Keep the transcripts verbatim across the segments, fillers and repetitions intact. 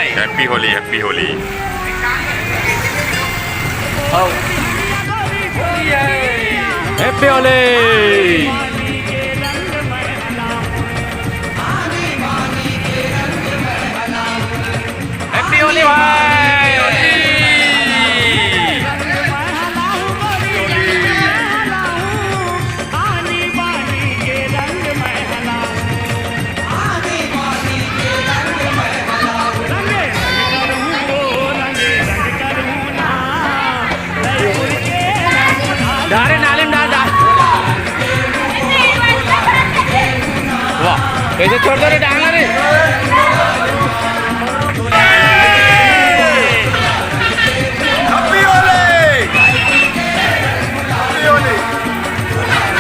Happy Holi, Happy Holi। Happy Holi। Happy Holi भाई, होली। डारे नाली में डाल, डाल। वाह, कैसे छोड़ दो रे डांगा रे। Happy Holi! Happy Holi!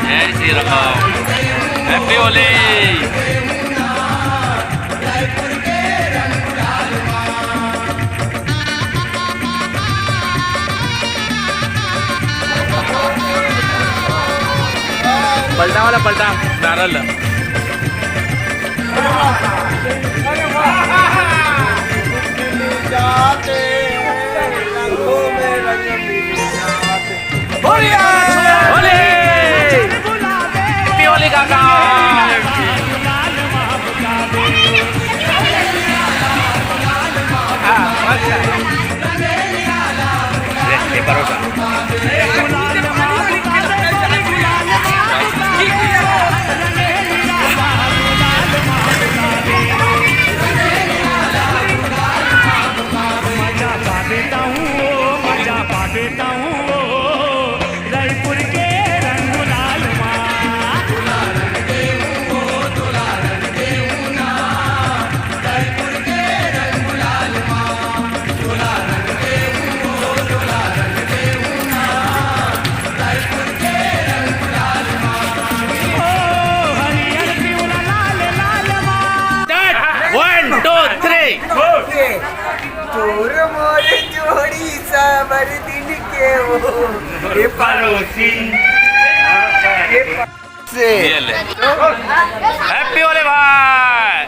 जय श्री राम। Happy Holi। पलटा वाला पलटा, बैरल। होली! Happy Holi काका। हाँ, अच्छा। ये, ये परोसा। One, two, three। तोर मोर जोड़ी साबर दिन के वो। ये पड़ोसी। ये प- से। ये ले। Happy Holi भाई।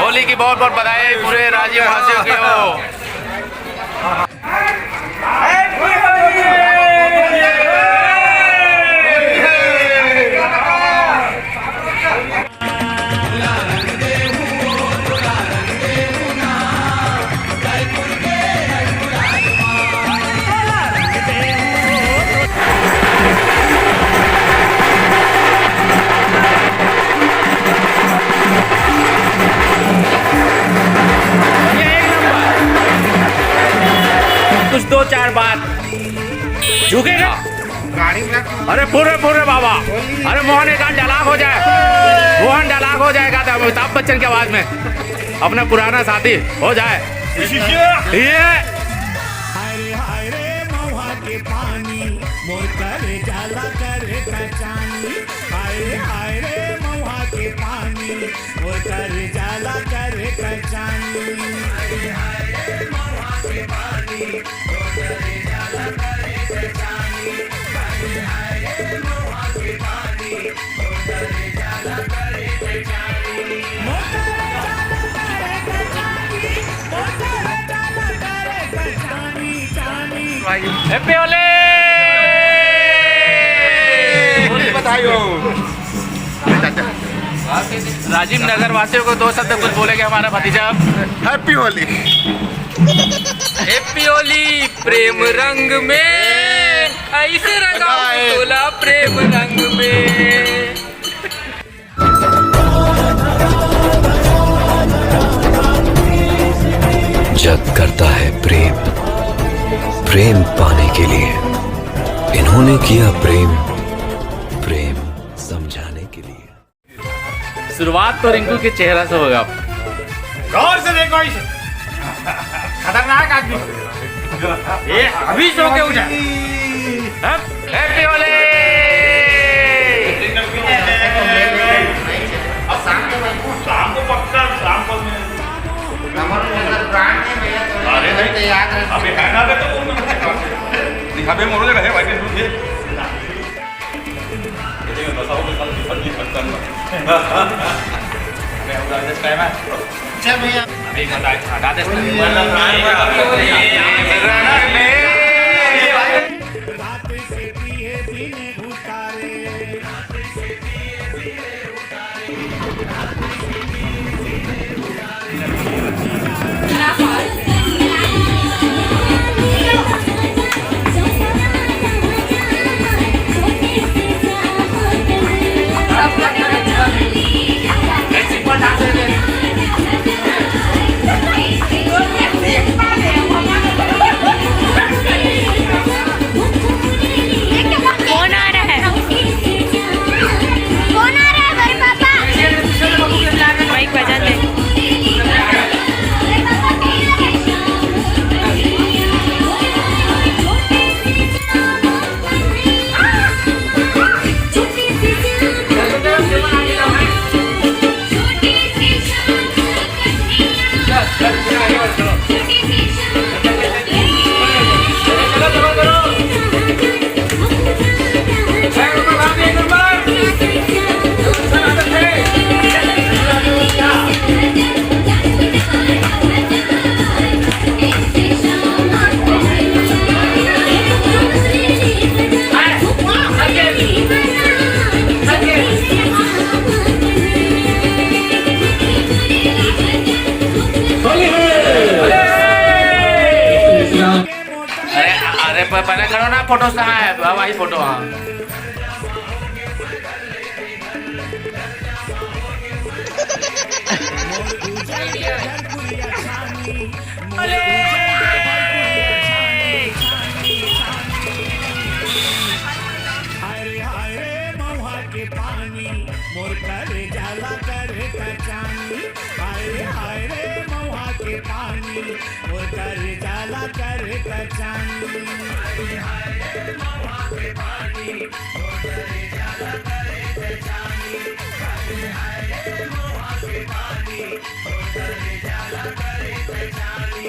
होली की बहुत बहुत बधाई पूरे राज्यवासियों को। कुछ दो चार बात झुकेगा। अरे पूरे पूरे बाबा, अरे मोहन एक आध डायलॉग हो जाए, मोहन डायलॉग हो जाएगा तो अमिताभ बच्चन की आवाज में अपना पुराना साथी हो जाए। ये हाय रे, हाय रे, महुआ के पानी, मोर करे जाला करे कचानी। हाय रे, हाय रे, महुआ के पानी, मोर करे जाला करे कचानी। हाय रे, हाय रे, महुआ के पानी, मोर करे जाला करे कचानी। हाय रे, हाय रे, महुआ के पानी, मोर करे जाला करे Happy Holi। होली बधाई हो। राजीव नगर वासियों को दो शब्द कुछ बोलेंगे हमारा भतीजा। Happy Holi। Happy Holi। प्रेम रंग में ऐसे रंगाऊं तोला प्रेम रंग में। जग करता है प्रेम, प्रेम पाने के लिए। इन्होंने किया प्रेम, प्रेम समझाने के लिए। शुरुआत तो रिंकू के चेहरा से होगा। गौर से देखो इसे, खतरनाक आदमी। ये अभी सो के उठा। हाँ? Happy Holi। अब शाम को, शाम को पक्का, शाम को मैं नमन मतलब ब्रांड नहीं भैया, तो अरे नहीं। तो याद रख। अभी है ना, अभी तो बोल मत। दिखा बे, मोरो जगह है भाई, तू ये। ये देखो, बस आओ, बस आओ, बस आओ, बस आओ। अबे, हम राजेश टाइम है। चल भैया। अभी हटा, हटा दे। कौन आ रहा है? कौन आ रहा है भाई पापा? माइक बजा दे। अरे, अरे, प-, पहले करो ना, फोटो से, हाँ, वही फोटो, हाँ। हाय रे, हाय रे, महुआ के पानी, मोर करेजा ला करे कचानी। हाय रे, हाय रे, महुआ के पानी, मोर करेजा ला करे कचानी। हाय रे, हाय रे, महुआ के पानी, मोर करेजा ला करे कचानी। हाय रे, हाय रे, महुआ के पानी, मोर करेजा ला करे कचानी।